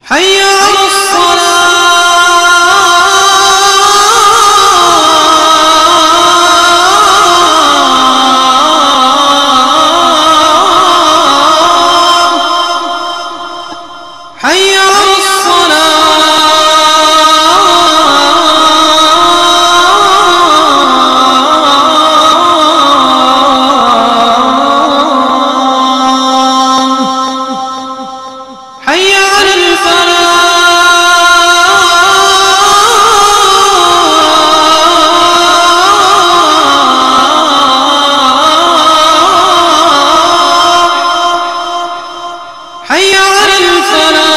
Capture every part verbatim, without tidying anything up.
حي على الصلاة. حي على الصلاة. حي على الفلاح. حي على الفلاح.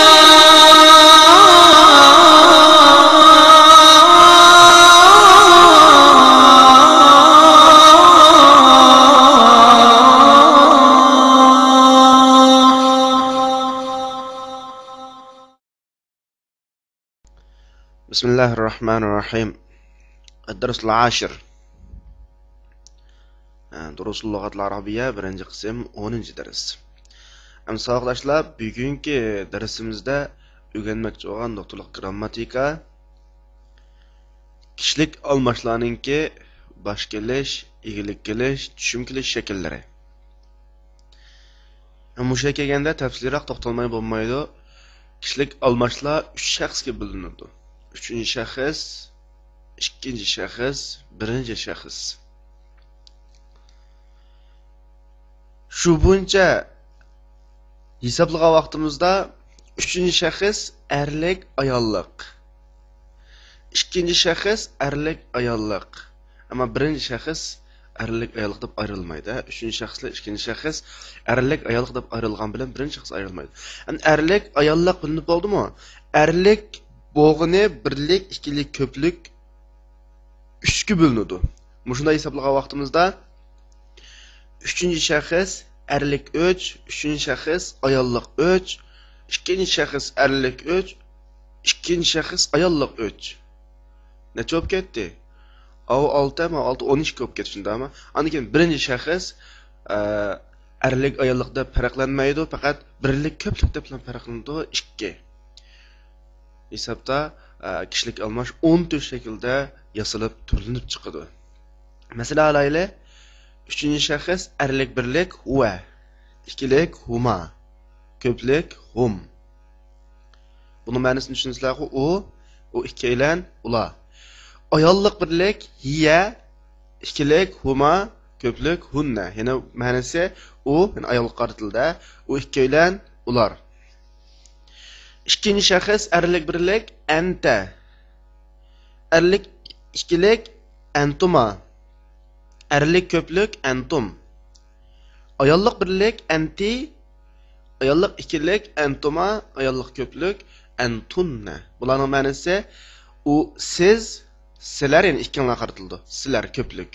بسم الله الرحمن الرحيم. الدرس العاشر. ھە، دروس اللغة العربية، بىرىنچى قىسىم، ئونىنچى دەرس. ئەمدى ساۋاقداشلار، بۈگۈنكى دەرسىمىزدە ئۆگەنمەكچى بولغان نۇقتىلىق گرامماتىكا، كىشىلىك ئالماشلارنىڭكى باش كېلىش، ئىگىلىك كېلىش، چۈشۈم كېلىش شەكىللىرى. مۇشۇ يەرگە كەلگەندە تەپسىلىيراق توختالماي بولمايدۇ. كىشىلىك ئالماشلار ئۈچ شەخسكە بۆلۈنىدۇ. ئۈچىنچى شەخس، ئىككىنچى شەخس، بىرىنچى شەخس. شۇ بويىچە ھېسابلىغان ۋاقتىمىزدا ئۈچىنچى شەخس ئەرلىك، ئاياللىق. ئىككىنچى شەخس ئەرلىك، ئاياللىق. ئەمما بىرىنچى شەخس ئەرلىك، ئاياللىق دەپ ئايرىلمايدۇ. ئۈچىنچى شەخس بىلەن ئىككىنچى شەخس ئەرلىك، ئاياللىق دەپ ئايرىلغان بىلەن بىرىنچى شەخس ئايرىلمايدۇ. ئەمدى ئەرلىك، ئاياللىق بىلىنىپ بولدىمۇ؟ ئەرلىك بولغىنى بىرلىك، ئىككىلىك، كۆپلۈك، ئۈچكە بۆلۈنىدۇ. مۇشۇنداق ھېسابلىغان ۋاقتىمىزدا ئۈچىنچى شەخس ئەرلىك ئۈچ، ئۈچىنچى شەخس ئاياللىق ئۈچ، ئىككىنچى شەخس ئەرلىك ئۈچ، ئىككىنچى شەخس ئاياللىق ئۈچ. نەچچە بولۇپ كەتتى؟ ئاۋۇ ئالتە، ماۋۇ ئالتە، ئون ئىككى بولۇپ كەتتى شۇنداقمۇ؟ ئاندىن كېيىن بىرىنچى شەخس، ئە، ئەرلىك، ئاياللىق دەپ پەرقلەنمەيدۇ، پەقەت بىرلىك، كۆپلۈك دەپلا پەرقلىنىدۇ، ئىككى. ھېسابتا، ئە، كىشىلىك ئالماش ئون تۆت شەكىلدە ياسىلىپ تۈرلىنىپ چىقىدۇ. مەسىلە ئالايلى، ئۈچىنچى شەخس ئەرلىك بىرلىك ھۇۋە، ئىككىلىك ھۇما، كۆپلۈك ھۇم. بۇنىڭ مەنىسىنى چۈشىنىسىلەرغۇ؟ ئۇ، ئۇ ئىككىيلەن، ئۇلار. ئاياللىق بىرلىك ھىيە، ئىككىلىك ھۇما، كۆپلۈك ھۇننە. يەنى مەنىسى ئۇ، يەنى ئايالغا قارىتىلدى. ئۇ ئىككىيلەن، ئۇلار. ئىككىنچى شەخس ئەرلىك بىرلىك ئەنتە. ئەرلىك ئىككىلىك ئەنتۇما. ئەرلىك كۆپلۈك ئەنتۇم. ئاياللىق بىرلىك ئەنتى. ئاياللىق ئىككىلىك ئەنتۇما. ئاياللىق كۆپلۈك ئەنتۇننە. بۇلارنىڭ مەنىسى ئۇ، سىز، سىلەر، يەنى ئىككىڭلار قارىتىلىدۇ. سىلەر كۆپلۈك.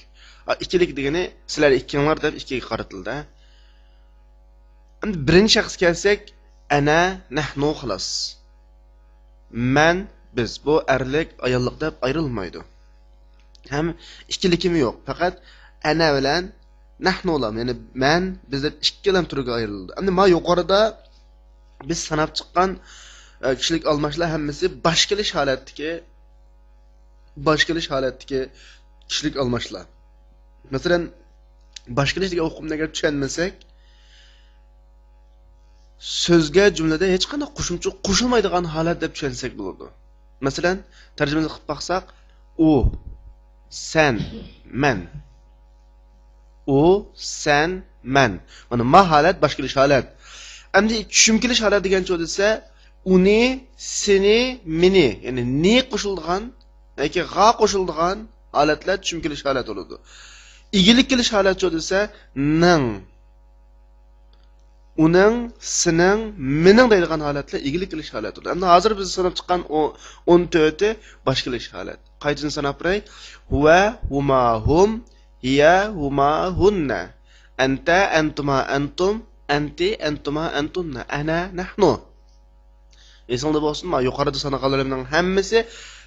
ئا، ئىككىلىك دېگىنى سىلەر ئىككىڭلار دەپ ئىككىگە قارىتىلدى. ئەمدى بىرىنچى شەخسكە كەلسەك، ئەنە، نەھنۇ، خالاس. مەن، بىز. بۇ ئەرلىك، ئاياللىق دەپ ئايرىلمايدۇ. ھەم ئىككىلىكىمۇ يوق. پەقەت ئەنە بىلەن نەھنۇلام، يەنى مەن، بىز دەپ ئىككىلام تۈرگە ئايرىلىدۇ. ئەمدى ما يۇقىرىدا بىز ساناپ چىققان، ئە، كىشىلىك ئالماشلار ھەممىسى باش كېلىش ھالەتتىكى، باش كېلىش ھالەتتىكى كىشىلىك ئالماشلار. مەسىلەن، باش كېلىش دېگەن ئۇقۇمنى ئەگەر چۈشەنمىسەك، سۆزگە، جۈملىدە ھېچقانداق قوشۇمچە قوشۇلمايدىغان ھالەت دەپ چۈشەنسەك بولىدۇ. مەسىلەن، تەرجىمە قىلىپ باقساق، ئۇ، سەن، مەن. ئۇ، سەن، مەن. مانا ما ھالەت باش كېلىش ھالەت. ئەمدى چۈشۈم كېلىش ھالەت دېگەنچۇ دېسە، ئۇنى، سېنى، مېنى، يەنى نى قوشۇلىدىغان ياكى غا قوشۇلىدىغان ھالەتلەر چۈشۈم كېلىش ھالەت بولىدۇ. ئىگىلىك كېلىش ھالەتچۇ دېسە، نىڭ، ئۇنىڭ، سېنىڭ، مېنىڭ دەيدىغان ھالەتلەر ئىگىلىك كېلىش ھالەت بولىدۇ. ئەمدى ھازىر بىز ساناپ چىققان ئۇ ئون تۆتى باش كېلىش ھالەت. قايتىدىن ساناپ بېرەي. ھۇۋە، ھۇما، ھۇم، ھىيە، ھۇما، ھۇننە. ئەنتە، ئەنتۇما، ئەنتۇم، ئەنتى، ئەنتۇما، ئەنتۇننە. ئەنە، نەھنۇ. ئېسىڭدە بولسۇن، ما يۇقىرىدا سانىغانلىرىمنىڭ ھەممىسى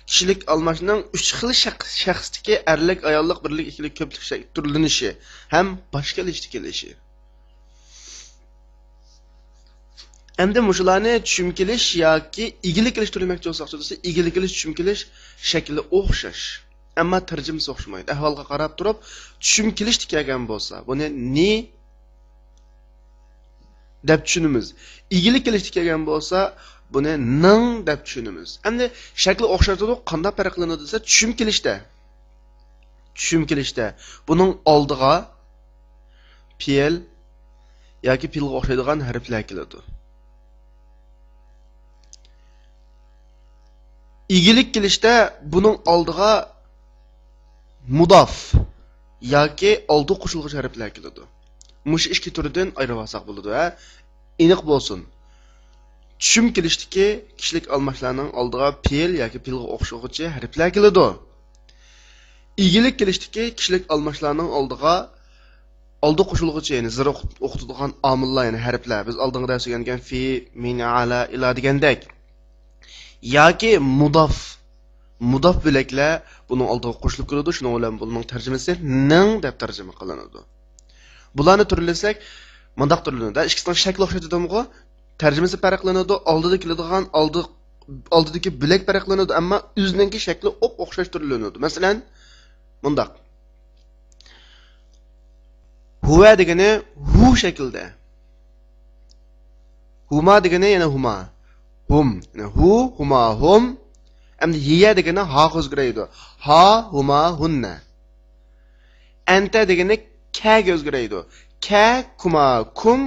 كىشىلىك ئالماشنىڭ ئۈچ خىل شەخ-، شەخستىكى ئەرلىك، ئاياللىق، بىرلىك، ئىككىلىك، كۆپلۈك شەك-، تۈرلىنىشى ھەم باش كېلىشتە كېلىشى. ئەمدى مۇشۇلارنى چۈشۈم كېلىش ياكى ئىگىلىك كېلىش تۈرلىمەكچى بولساق، چۈشۈم كېلىش شەكلى ئوخشاش. ئەمما تەرجىمىسى ئوخشىمايدۇ. ئەھۋالغا قاراپ تۇرۇپ، چۈشۈم كېلىشتە كەلگەن بولسا، بۇنى نى دەپ چۈشىنىمىز. ئىگىلىك كېلىشتە كەلگەن بولسا، بۇنى نىڭ دەپ چۈشىنىمىز. ئەمدى شەكلى ئوخشاش تۇرۇپ، قانداق پەرقلىنىدۇ دېسە، چۈشۈم كېلىشتە. چۈشۈم كېلىشتە بۇنىڭ ئالدىغا پېئىل ياكى پېئىلغا ئوخشايدىغان ھەرپلەر كېلىدۇ. ئىگىلىك كېلىشتە بۇنىڭ ئالدىغا مۇداف ياكى ئالدى قوشۇلغۇچى ھەرپلەر كېلىدۇ. مۇشۇ ئىككى تۈردىن ئايرىۋالساق بولىدۇ، ھە؟ ئېنىق بولسۇن. چۈشۈم كېلىشتىكى كىشىلىك ئالماشلارنىڭ ئالدىغا پېئىل ياكى پېئىلغا ئوخشىغۇچى ھەرپلەر كېلىدۇ. ئىگىلىك كېلىشتىكى كىشىلىك ئالماشلارنىڭ ئالدىغا ئالدى قوشۇلغۇچى، يەنى زىر ئوقۇت-، ئوقۇتىدىغان ئامىللار، يەنى ھەرپلەر. بىز ئالدىنقى دەرستە ئۆگەنگەن فى، مىن، ئەلا، ئىلا دېگەندەك. ياكى مۇداف. مۇداف بۆلەكلەر بۇنىڭ ئالدىغا قوشۇلۇپ كېلىدۇ. شۇنىڭ بىلەن بۇنىڭ تەرجىمىسى نىڭ دەپ تەرجىمە قىلىنىدۇ. بۇلارنى تۈرلىسەك، مۇنداق تۈرلىنىدۇ. ئىككىسىنىڭ شەكلى ئوخشاش دېدىمغۇ؟ تەرجىمىسى پەرقلىنىدۇ. ئالدىدا كېلىدىغان، ئالدى، ئالدىدىكى بۆلەك پەرقلىنىدۇ، ئەمما ئۆزىنىڭكى شەكلى ئوپئوخشاش تۈرلىنىدۇ. مەسىلەن، مۇنداق. ھۇۋە دېگىنى ھۇ شەكلىدە. ھۇما دېگىنى يەنە ھۇما. ھۇم. يەنى ھۇ، ھۇما، ھۇم. ئەمدى ھىيە دېگىنى ھاغا ئۆزگىرەيدۇ. ھا، ھۇما، ھۇننە. ئەنتە دېگىنى كەگە ئۆزگىرەيدۇ. كە، كۇما، كۇم.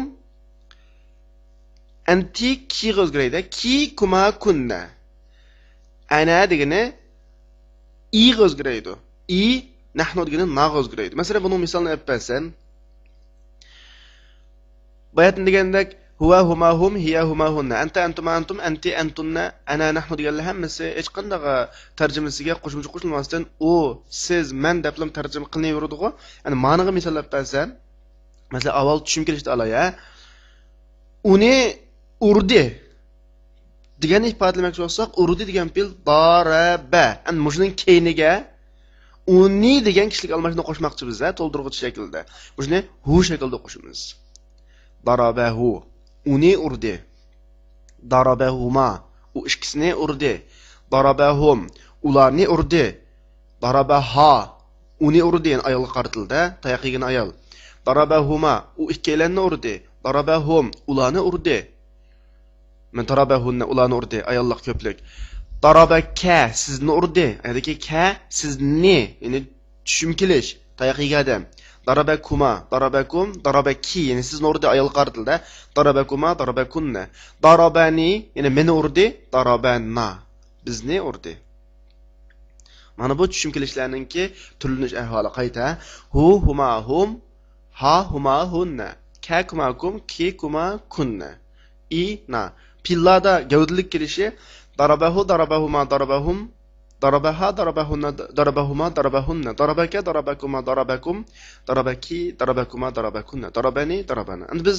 ئەنتى كىغا ئۆزگىرەيدۇ. كى، كۇما، كۇننە. ئەنە دېگىنى ئىغا ئۆزگىرەيدۇ. ئى، نەھنۇ دېگىنى ناغا ئۆزگىرەيدۇ. مەسىلەن، بۇنىڭ مىسالىنى ئېلىپ بەرسەم، باياتىن دېگەندەك، ھۇۋە، ھۇما، ھۇم، ھىيە، ھۇما، ھۇننە، ئەنتە، ئەنتۇما، ئەنتۇم، ئەنتى، ئەنتۇننە، ئەنە، نەھنۇ دېگەنلەر ھەممىسى ھېچقانداق تەرجىمىسىگە قوشۇمچە قوشۇلماستىن، ئۇ، سىز، مەن دەپلا تەرجىمە قىلىنىۋېرىدىغۇ. يەنى مانىغا مىسال ئېلىپ بەرسەم، مەسىلەن، ئاۋۋال چۈشۈم كېلىشتە ئالاي، ھە؟ ئۇنى ئۇردى دېگەننى ئىپادىلىمەكچى بولساق، ئۇردى دېگەن پېئىل دارەبە. ئەمدى مۇشۇنىڭ كەينىگە ئۇنى دېگەن كىشىلىك ئالماشنى قوشماقچىبىز، ھە، تولدۇرغۇچ شەكىلدە. مۇشۇنى ھۇ شەكلىدە قوشىمىز. دارابەھۇ. ئۇنى ئۇردى. دارابەھۇما. ئۇ ئىككىسىنى ئۇردى. دارابەھۇم. ئۇلارنى ئۇردى. دارابەھا. ئۇنى ئۇردى، يەنى ئايالغا قارىتىلدى، تاياق يېگەن ئايال. دارابەھۇما. ئۇ ئىككىيلەننى ئۇردى. دارابەھۇم. ئۇلارنى ئۇردى. مەن دارابەھۇننە، ئۇلارنى ئۇردى، ئاياللىق كۆپلۈك. دارابەكە، سىزنى ئۇردى. ئەدىكى كە، سىزنى، يەنى چۈشۈم كېلىش، تاياق يېگەن ئادەم. دارابەكۇما، دارابەكۇم، دارابەكى، يەنى سىزنى ئۇردى، ئايالغا قارىتىلدى. دارابەكۇما، دارابەكۇننە. دارابەنى، يەنى مېنى ئۇردى. دارابەننا، بىزنى ئۇردى. مانا بۇ چۈشۈم كېلىشلەرنىڭكى تۈرلىنىش ئەھۋالى قايتا. ھۇ، ھۇما، ھۇم، ھا، ھۇما، ھۇننە. كە، كۇما، كۇم، كى، كۇما، كۇننە. ئى، نا. پېئىللاردا گەۋدىلىك كېلىشى، دارابەھۇ، دارابەھۇما، دارابەھۇم، دارابەھا، دارابەھۇننە، دارابەھۇما، دارابەھۇننە. دارابەكە، دارابەكۇما، دارابەكۇم، دارابەكى، دارابەكۇما، دارابەكۇننە. دارابەنى، دارابەنە. ئەمدى بىز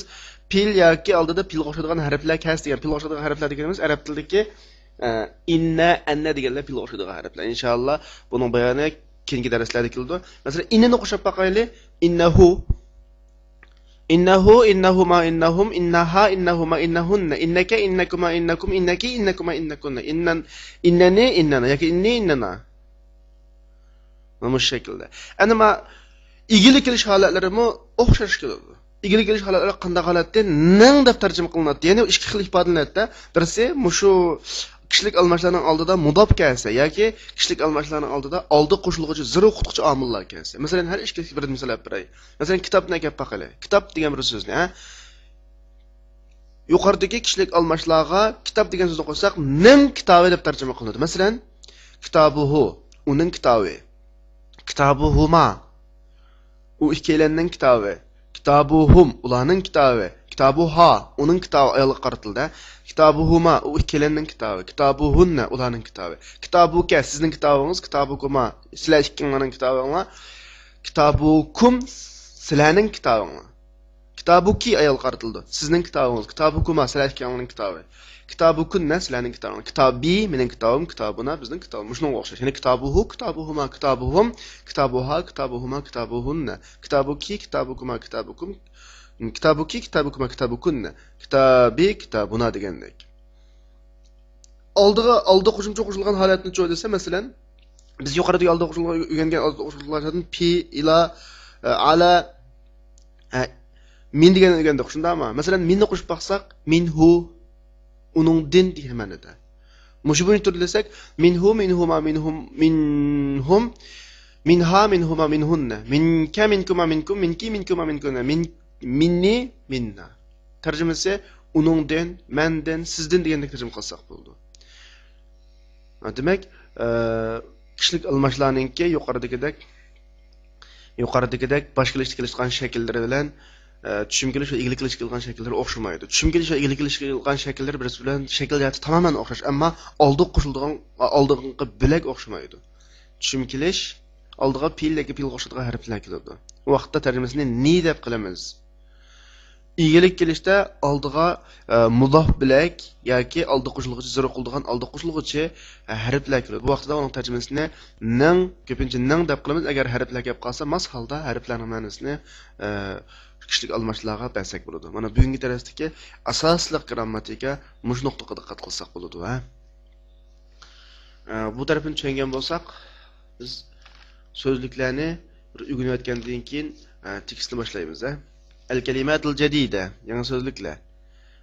پېئىل ياكى ئالدىدا پېئىلغا ئوخشايدىغان ھەرپلەر، كەس دېگەن پېئىلغا ئوخشايدىغان ھەرپلەر دېگىنىمىز ئەرەب تىلىدىكى ئە، ئىننە، ئەننە دېگەنلەر پېئىلغا ئوخشايدىغان ھەرپلەر. ئىنشائاللا، بۇنىڭ بايانى كېيىنكى دەرسلەردە كېلىدۇ. مەسىلەن، ئىننىنى قوشاپ باقايلى. ئىننەھۇ. ئىننەھۇ، ئىننەھۇما، ئىننەھۇم، ئىننەھا، ئىننەھۇما، ئىننەھۇننە. ئىننەكە، ئىننەكۇما، ئىننەكۇم، ئىننەكى، ئىننەكۇما، ئىننەكۇننە. ئىننەن-، ئىننەنى، ئىننەنا. ياكى ئىننى، ئىننەنا. مانا مۇشۇ شەكىلدە. ئەنە ما ئىگىلىك كېلىش ھالەتلىرىمۇ ئوخشاش كېلىدۇ. ئىگىلىك كېلىش ھالەتلىرى قانداق ھالەتتە؟ نىڭ دەپ تەرجىمە قىلىناتتى. يەنى ئىككى خىل ئىپادىلىنەتتى. بىرسى مۇشۇ كىشىلىك ئالماشلارنىڭ ئالدىدا مۇداپ كەلسە ياكى كىشىلىك ئالماشلارنىڭ ئالدىدا ئالدى قوشۇلغۇچى زىر ئوقۇتقۇچى ئامىللار كەلسە. مەسىلەن، ھەر ئىككىلىسىگە بىر مىسال ئېلىپ بېرەي. مەسىلەن، كىتابنى ئەكەپ باقايلى. كىتاب دېگەن بىر سۆزنى، ھە؟ يۇقىرىدىكى كىشىلىك ئالماشلارغا كىتاب دېگەن سۆزنى قوشساق، نىڭ كىتابى دەپ تەرجىمە قىلىنىدۇ. مەسىلەن، كىتابۇھۇ، ئۇنىڭ كىتابى. كىتابۇھۇما، ئۇ ئىككىيلەننىڭ كىتابى. كىتابۇھۇم، ئۇلارنىڭ كىتابى. كىتابۇھا، ئۇنىڭ كىتابى، ئايالغا قارىتىلدى. كىتابۇھۇما، ئۇ ئىككىيلەننىڭ كىتابى. كىتابۇھۇننە، ئۇلارنىڭ كىتابى. كىتابۇكە، سىزنىڭ كىتابىڭىز. كىتابۇكۇما، سىلەر ئىككىڭلارنىڭ كىتابىڭلار. كىتابۇكۇم، سىلەرنىڭ كىتابىڭلار. كىتابۇكى ئايالغا قارىتىلىدۇ. سىزنىڭ كىتابىڭىز. كىتابۇكۇما، سىلەر ئىككىڭلارنىڭ كىتابى. كىتابۇكۇننە، سىلەرنىڭ كىتابىڭلار. كىتابى، مېنىڭ كىتابىم. كىتابۇنا، بىزنىڭ كىتابىمىز. مۇشۇنىڭغا ئوخشاش. يەنى كىتابۇھۇ، كىتابۇھۇما، كىتابۇھۇم، كىتابۇھا، كىتابۇھۇما، كىتابۇھۇننە، كىتابۇكى، كىتابۇكۇما، كىتابۇكۇم، كىتابۇكى، كىتابۇكما، كىتابۇكۇننا. كىتابى، كىتابۇنا دېگەندەك. ئالدىغا، ئالدى قوشۇمچە قوشۇلغان ھالەتنىچۇ دېسە، مەسىلەن، بىز يۇقىرىدىكى ئالدى قوشۇلغان، ئۆگەنگەن ئالدى قوشۇلغان ھالەتتىن پى، ئىلا، ئە، ئالا، ئە، مىن دېگەننى ئۆگەندۇق، شۇنداقمۇ؟ مەسىلەن، مىننى قوشۇپ باقساق، مىنھۇ، ئۇنىڭدىن دېگەن مەنىدە. مۇشۇ بويىچە تۈرلىسەك، مىنھۇ، مىنھۇما، مىنھۇم، مىنھۇم، مىنھا، مىنھۇما، مىنھۇننا، مىنكە، مىنكۇما، مىنكۇم، مىنكى، مىنكۇما، مىنكۇننا، مىن، مىننى، مىننا. تەرجىمىسى ئۇنىڭدىن، مەندىن، سىزدىن دېگەندەك تەرجىمە قىلساق بولىدۇ. ھە، دېمەك، ئە، كىشىلىك ئالماشلارنىڭكى يۇقىرىدىكىدەك، يۇقىرىدىكىدەك باش كېلىشتە كېلىشىدىئان شەكىللىرى بىلەن، ئە، چۈشۈم كېلىش ۋە ئىگىلىك كېلىشتە كېلىدىغان شەكىللىرى ئوخشىمايدۇ. چۈشۈم كېلىش ۋە ئىگىلىك كېلىشتە كېلىدىغان شەكىللىرى بىر-بىرسى بىلەن شەكىل جەھەتتە تامامەن ئوخشاش، ئەمما ئالدىغا قوشۇلىدىغان، ئالدىغىقى بۆلەك ئوخشىمايدۇ. چۈشۈم كېلىش، ئالدىغا پېئىل ياكى پېئىلغا ئوخشايدىغان ھەرپلەر كېلىدۇ. ئۇ ۋاقىتتا تەرجىمىسىنى نى دەپ قىلىمىز. ئىگىلىك كېلىشتە ئالدىغا، ئە، مۇزاف بۆلەك ياكى ئالدى قوشۇلغۇچى، زىرا قىلىدىغان ئالدى قوشۇلغۇچى، ئە، ھەرپلەر كېلىدۇ. بۇ ۋاقىتتا ئۇنىڭ تەرجىمىسىنى نىڭ، كۆپىنچە نىڭ دەپ قىلىمىز. ئەگەر ھەرپلەر كەپ قالسا، ماس ھالدا ھەرپلەرنىڭ مەنىسىنى، ئە، كىشىلىك ئالماشلارغا بەرسەك بولىدۇ. مانا بۈگۈنكى دەرستىكى ئاساسلىق گىرامماتىكا مۇشۇ نۇقتىغا دىققەت قىلساق بولىدۇ، ھە. ئە، بۇ تەرىپىنى چۈشەنگەن بولساق، بىز سۆزلۈكلەرنى بىر ئۆگىنىۋەتكەندىن كېيىن، ئە، تېكىستنى باشلايمىز، ھە. الكلمات الجديدة، يېڭى سۆزلۈكلەر.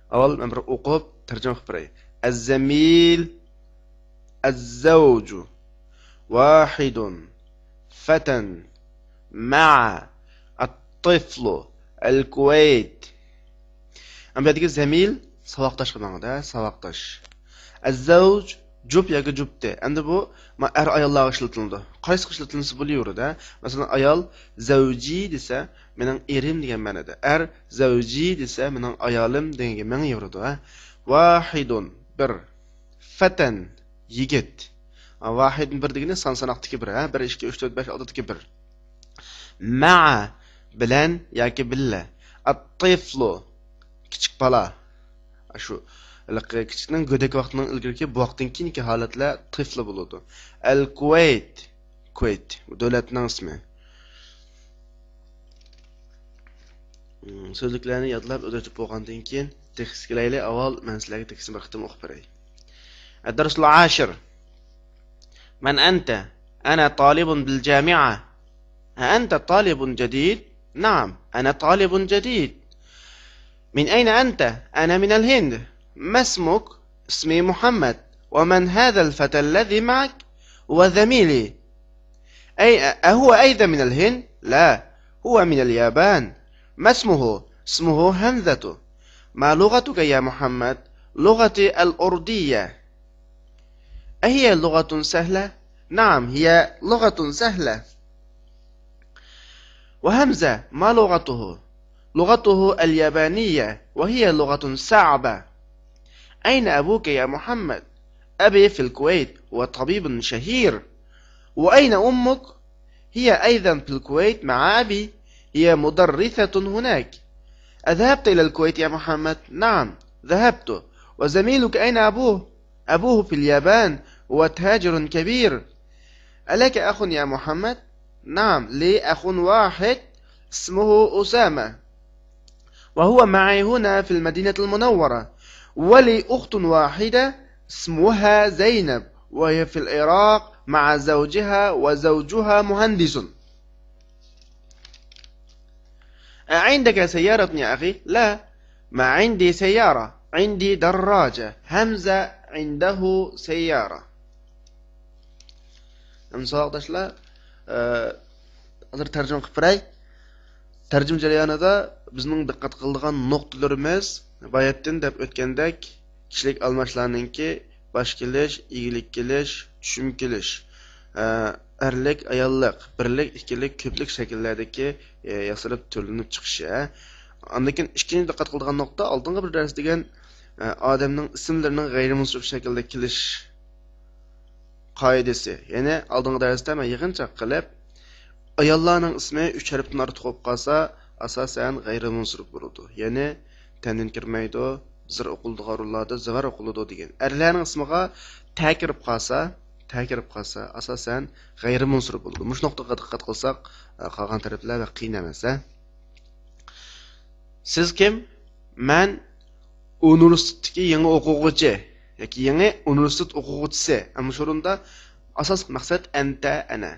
ئاۋۋال مەن بىر ئوقۇپ، تەرجىمە قىلىپ بېرەي. الزميل، الزوج، واحد، فتى، مع، الطفل، الكويت. ئەمدى بۇ يەردىكى زەمىل ساۋاقداشقا ماڭىدۇ، ساۋاقداش. ئەززەۋج، جۈپ ياكى جۈپتى. ئەمدى بۇ، ما، ئەر-ئاياللارغا ئىشلىتىلىدۇ. قايسىغا ئىشلىتىلسە بولۇۋېرىدۇ، ھە؟ مەسىلەن، ئايال زەۋجى دېسە، مېنىڭ ئېرىم دېگەن مەنىدە. ئەر زەۋجى دېسە، مېنىڭ ئايالىم دېگەنگە مېڭىۋېرىدۇ، ھە؟ ۋاھىدۇن، بىر. فەتەن، يىگىت. ھە، ۋاھىدۇن بىر دېگىنى سان ساناقتىكى بىر، ھە؟ بىر، ئىككى، ئۈچ، تۆت، بەش، ئالتىدىكى بىر. مەئە، بىلەن ياكى بىللە. ئەتطىفلۇ، كىچىك بالا. شۇ ھېلىقى كىچىكنىڭ گۆدەك ۋاقتىنىڭ ئىلگىرىكى، بۇ ۋاقىتتىن كېيىنكى ھالەتلەر تىفلى بولىدۇ. ئەل كۇۋەيت، كۇۋەيت، بۇ دۆلەتنىڭ ئىسمى. مم، سۆزلۈكلەرنى يادلاپ ئۆزلەشتۈرۈپ بولغاندىن كېيىن تېكىستكە كېلەيلى. ئاۋۋال مەن سىلەرگە تېكىستنى بىر قېتىم ئوقۇپ بېرەي. الدرس العاشر. من أنت؟ أنا طالب بالجامعة. أأنت طالب جديد؟ نعم، أنا طالب جديد. من أين أنت؟ أنا من الهند. ما اسمك؟ اسمي محمد. ومن هذا الفتى الذي معك؟ هو زميلي. أي، أهو أيضا من الهند؟ لا، هو من اليابان. ما اسمه؟ اسمه همزة. ما لغتك يا محمد؟ لغتي الأردية. أهي لغة سهلة؟ نعم، هي لغة سهلة. وهمزة ما لغته؟ لغته اليابانية، وهي لغة صعبة. أين أبوك يا محمد؟ أبي في الكويت، هو طبيب شهير. وأين أمك؟ هي أيضا في الكويت مع أبي، هي مدرسة هناك. أذهبت إلى الكويت يا محمد؟ نعم، ذهبت. وزميلك أين أبوه؟ أبوه في اليابان، هو تاجر كبير. ألك أخ يا محمد؟ نعم، لي أخ واحد اسمه أسامة، وهو معي هنا في المدينة المنورة، ولي أخت واحدة اسمها زينب، وهي في العراق مع زوجها، وزوجها مهندس. أعندك سيارة يا أخي؟ لا، ما عندي سيارة، عندي دراجة. همزة عنده سيارة. ئەمدى ساۋاقداشلار، ئە، ھازىر تەرجىمە قىلىپ بېرەي. تەرجىمە جەريانىدا بىزنىڭ دىققەت قىلىدىغان نۇقتىلىرىمىز باياتتىن دەپ ئۆتكەندەك، كىشىلىك ئالماشلارنىڭكى باش كېلىش، ئىگىلىك كېلىش، چۈشۈم كېلىش، ئە، ئەرلىك، ئاياللىق، بىرلىك، ئىككىلىك، كۆپلۈك شەكىللەردىكى، ئە، ياسىلىپ تۈرلىنىپ چىقىشى. ئاندىن كېيىن ئىككىنچى دىققەت قىلىدىغان نۇقتا، ئالدىنقى بىر دەرس دېگەن، ئە، ئادەمنىڭ ئىسىملىرىنىڭ غەيرىي مۇنسىرىپ شەكىلدە كېلىش قائىدىسى. يەنى ئالدىنقى دەرستە مەن يىغىنچاق قىلىپ، ئاياللارنىڭ ئىسمى ئۈچ ھەرپتىن ئارتۇق بولۇپ قالسا، ئاساسەن غەيرىي مۇنسىرىپ بولىدۇ. يەنى تەنۋىن كىرمەيدۇ، زىر ئوقۇلىدىغان ئورۇنلاردا زىۋار ئوقۇلىدۇ دېگەن. ئەرلەرنىڭ ئىسمىغا تە كىرىپ قالسا، تە كىرىپ قالسا، ئاساسەن غەيرىي مۇنسىرىپ بولىدۇ. مۇشۇ نۇقتىغا دىققەت قىلساق، قالغان تەرەپلەر بەك قىيىن ئەمەس، ھە؟ سىز كىم؟ مەن ئۇنىۋېرسىتېتتىكى يېڭى ئوقۇغۇچى ياكى يېڭى ئۇنىۋېرسىتېت ئوقۇغۇچىسى. ئەمما شۇ ئورۇندا ئاساسلىق مەقسەت ئەنتە، ئەنە.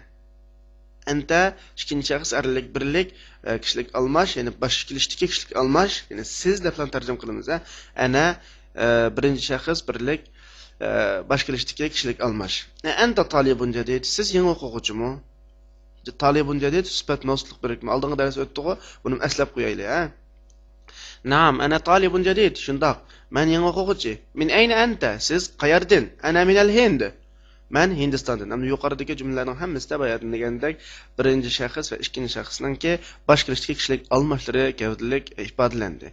ئەنتە ئىككىنچى شەخس ئەرلىك بىرلىك، ئە، كىشىلىك ئالماش، يەنى باش كېلىشتىكى كىشىلىك ئالماش، يەنى سىز دەپلا تەرجىمە قىلىمىز، ھە. ئەنە، ئە، بىرىنچى شەخس بىرلىك، ئە، باش كېلىشتىكى كىشىلىك ئالماش. ئەنتە تالىبۇن جەدىد، سىز يېڭى ئوقۇغۇچىمۇ؟ تالىبۇن جەدىد، سۈپەت مەۋسۇپلۇق بىرىكمە. ئالدىنقى دەرس ئۆتتىغۇ، بۇنى ئەسلەپ قويايلى، ھە. نەئەم، ئەنە تالىبۇن جەدىد، شۇنداق. مەن يېڭى ئوقۇغۇچى. مىن ئەينە ئەنتە، سىز قەيەردىن؟ ئەنە مىنەل ھىند. مەن ھىندىستاندىن. ئەمدى يۇقىرىدىكى جۈملىلەرنىڭ ھەممىسىدە باياتىن دېگەندەك بىرىنچى شەخس ۋە ئىككىنچى شەخسنىڭكى باش كېلىشتىكى كىشىلىك ئالماشلىرى گەۋدىلىك ئىپادىلەندى.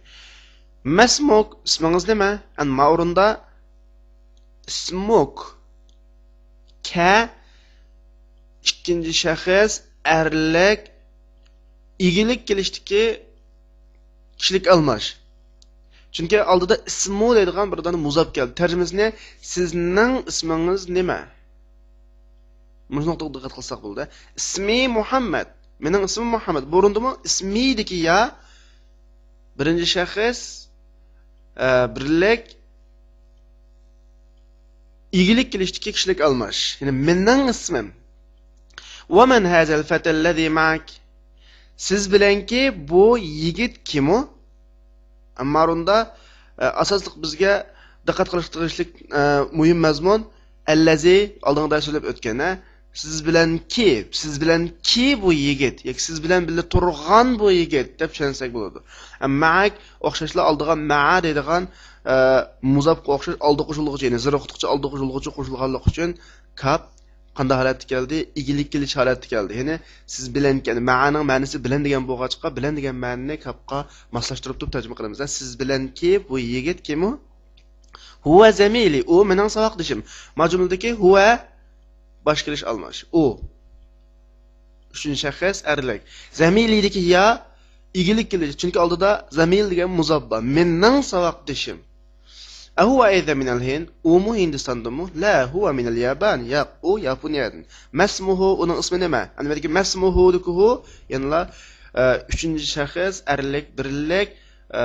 مەسمۇك، ئىسمىڭىز نېمە؟ ئەن ما ئورۇندا ئىسمۇك. كە، ئىككىنچى شەخس، ئەرلىك، ئىگىلىك كېلىشتىكى كىشىلىك ئالماش. چۈنكى ئالدىدا ئىسمۇ دەيدىغان بىر دانە مۇزاپ كەلدى. تەرجىمىسىنى، سىزنىڭ ئىسمىڭىز نېمە؟ مۇشۇ نۇقتىغا دىققەت قىلساق بولىدۇ. ئىسمى مۇھەممەد. مېنىڭ ئىسمىم مۇھەممەد. بۇ ئورۇندىمۇ ئىسمىدىكى يا بىرىنچى شەخس، ئە، بىرلىك، ئىگىلىك كېلىشتىكى كىشىلىك ئالماش. يەنى مېنىڭ ئىسمىم. ۋە مەن ھازەل فەتەللەزى مەك؟ سىز بىلەنكى بۇ يىگىت كىمۇ؟ ئەمما ئورۇندا، ئە، ئاساسلىق بىزگە دىققەت قىلىشقا تېگىشلىك، ئە، مۇھىم مەزمۇن، ئەللەزى، ئالدىنقى دەرس سۆزلەپ ئۆتكەن، ھە؟ سىز بىلەنكى، سىز بىلەنكى بۇ يىگىت، ياكى سىز بىلەن بىللە تۇرغان بۇ يىگىت دەپ چۈشەنسەك بولىدۇ. ئە، مەك ئوخشاشلا ئالدىغا مەئە دەيدىغان، ئە، مۇزاپقا ئوخشاش ئالدى قوشۇلغۇچى، يەنى زېر ئوقۇتقۇچى ئالدى قوشۇلغۇچى قوشۇلغانلىقى ئۈچۈن كاپ قانداق ھالەتتە كەلدى؟ ئىگىلىك كېلىش ھالەتتە كەلدى. يەنى سىز بىلەنكى، يەنى مەئەنىڭ مەنىسى بىلەن دېگەن بولغاچقا، بىلەن دېگەن مەنىنى كاپقا ماسلاشتۇرۇپ تۇرۇپ تەرجىمە قىلىمىز. سىز بىلەنكى بۇ يىگىت كىمۇ؟ ھۇۋە زەمىلى، ئۇ مېنىڭ ساۋاقدىشىم. ما جۈملىدىكى ھۇۋە باش كېلىش ئالماش. ئۇ. ئۈچىنچى شەخس ئەرلىك. زەمىلىدىكى يا ئىگىلىك كېلىش. چۈنكى ئالدىدا زەمىل دېگەن مۇزاپ بار. مېنىڭ ساۋاقدىشىم. ئەھۇۋە ئەيزە مىنەل ھىند؟ ئۇمۇ ھىندىستاندىنمۇ؟ لا، ھۇۋە مىنەل يابان. ياق، ئۇ ياپونىيەدىن. مەسمۇھۇ، ئۇنىڭ ئىسمى نېمە؟ ئەنۋەردىكى مەسمۇھۇدىكى ھۇ يەنىلا، ئە، ئۈچىنچى شەخس ئەرلىك بىرلىك، ئە،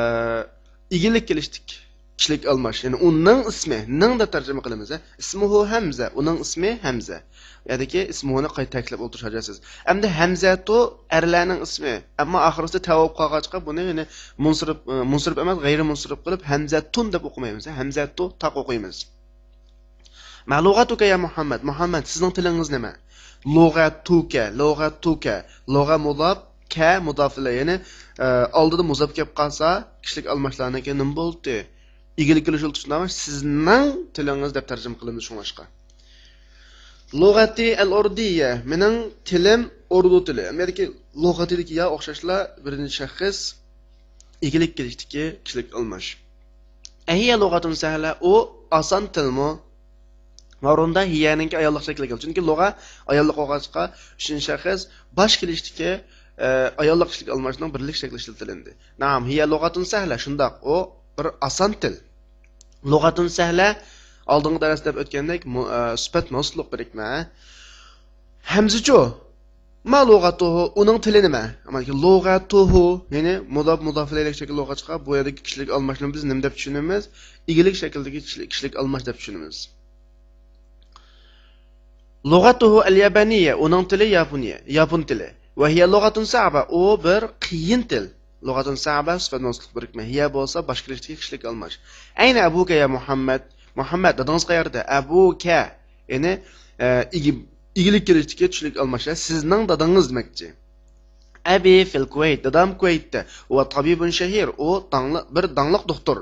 ئىگىلىك كېلىشتىكى كىشىلىك ئالماش. يەنى ئۇنىڭ ئىسمى، نىڭ دەپ تەرجىمە قىلىمىز، ھە؟ ئىسمۇھۇ ھەمزە، ئۇنىڭ ئىسمى ھەمزە. بۇ يەردىكى ئىسمۇھۇنى قايتا تەكىتلەپ ئولتۇرۇش ھاجەتسىز. ئەمدى ھەمزەتۇ ئەرلەرنىڭ ئىسمى. ئەمما ئاخىرىسىدا تە بولۇپ قالغاچقا بۇنى يەنى مۇنسىرىپ، ئە، مۇنسىرىپ ئەمەس، غەيرىي مۇنسىرىپ قىلىپ ھەمزەتۇن دەپ ئوقۇمايمىز، ھە؟ ھەمزەتۇ تاق ئوقۇيمىز. ما لۇغەتۇكە يا مۇھەممەد؟ مۇھەممەد، سىزنىڭ تىلىڭىز نېمە؟ لۇغەتۇكە، لۇغەتۇكە. لۇغە مۇزاپ، كە مۇزاپ ئىلەي. يەنى، ئە، ئالدىدا مۇزاپ كەپ قالسا، كىشىلىك ئالماشلارنىڭكى نېمە بولدى؟ ئىگىلىك كېلىش ئولتۇرۇشىدا سىزنىڭ تىلىڭىز دەپ تەرجىمە قىلىمىز شۇڭلاشقا. لۇغەتى ئەل ئۇردىيە، مېنىڭ تىلىم ئۇردۇ تىلى. ئەمدى لۇغەتىدىكى يا ئوخشاشلا بىرىنچى شەخس ئىگىلىك كېلىشتىكى كىشىلىك ئالماش. ئەھىيە لۇغەتۇن سەھلە، ئۇ ئاسان تىلمۇ؟ ماۋرۇندا ھىيەنىڭكى ئاياللىق شەكلى كەلدى. چۈنكى لۇغە ئاياللىق بولغاچقا، ئۈچىنچى شەخس باش كېلىشتىكى، ئە، ئاياللىق كىشىلىك ئالماشنىڭ بىرلىك شەكلى ئىشلىتىلىندى. نەئەم، ھىيە لۇغەتۇن سەھلە، شۇنداق، ئۇ بىر ئاسان تىل. لۇغەتۇن سەھلە، ئالدىنقى دەرستە دەپ ئۆتكەندەك، مۇ-، ئە، سۈپەت مەۋسۇپلۇق بىرىكمە. ھەمزىچۇ؟ ما لۇغەتۇھۇ، ئۇنىڭ تىلى نېمە؟ ئەمما لۇغەتۇھۇ، يەنى مۇزاپ، مۇزاپ ئىلەيلىك شەكىل بولغاچقا، بۇ يەردىكى كىشىلىك ئالماشنى بىز نېمە دەپ چۈشىنىمىز؟ ئىگىلىك شەكلىدىكى كىشىلىك، كىشىلىك ئالماش دەپ چۈشىنىمىز. لۇغەتۇھۇ ئەل يابانىيە، ئۇنىڭ تىلى ياپونىيە، ياپون تىلى. ۋە ھىيە لۇغەتۇن سەئبە، ئۇ بىر قىيىن تىل. لۇغەتۇن سەئبە، سۈپەت مەۋسۇپلۇق بىرىكمە. ھىيە بولسا باش كېلىشتىكى كىشىلىك ئالماش. ئەينە ئەبۇكە يا مۇھەممەد؟ مۇھەممەد، دادىڭىز قەيەردە؟ ئەبۇكە. يەنى، ئە، ئىگە-، ئىگىلىك كېلىشتىكى كىشىلىك ئالماش، يا سىزنىڭ دادىڭىز دېمەكچى. ئەبى فىل كۇۋەيت، دادام كۇۋەيتتە. ۋە تابىبۇن شەھىر، ئۇ داڭلىق، بىر داڭلىق دوختۇر.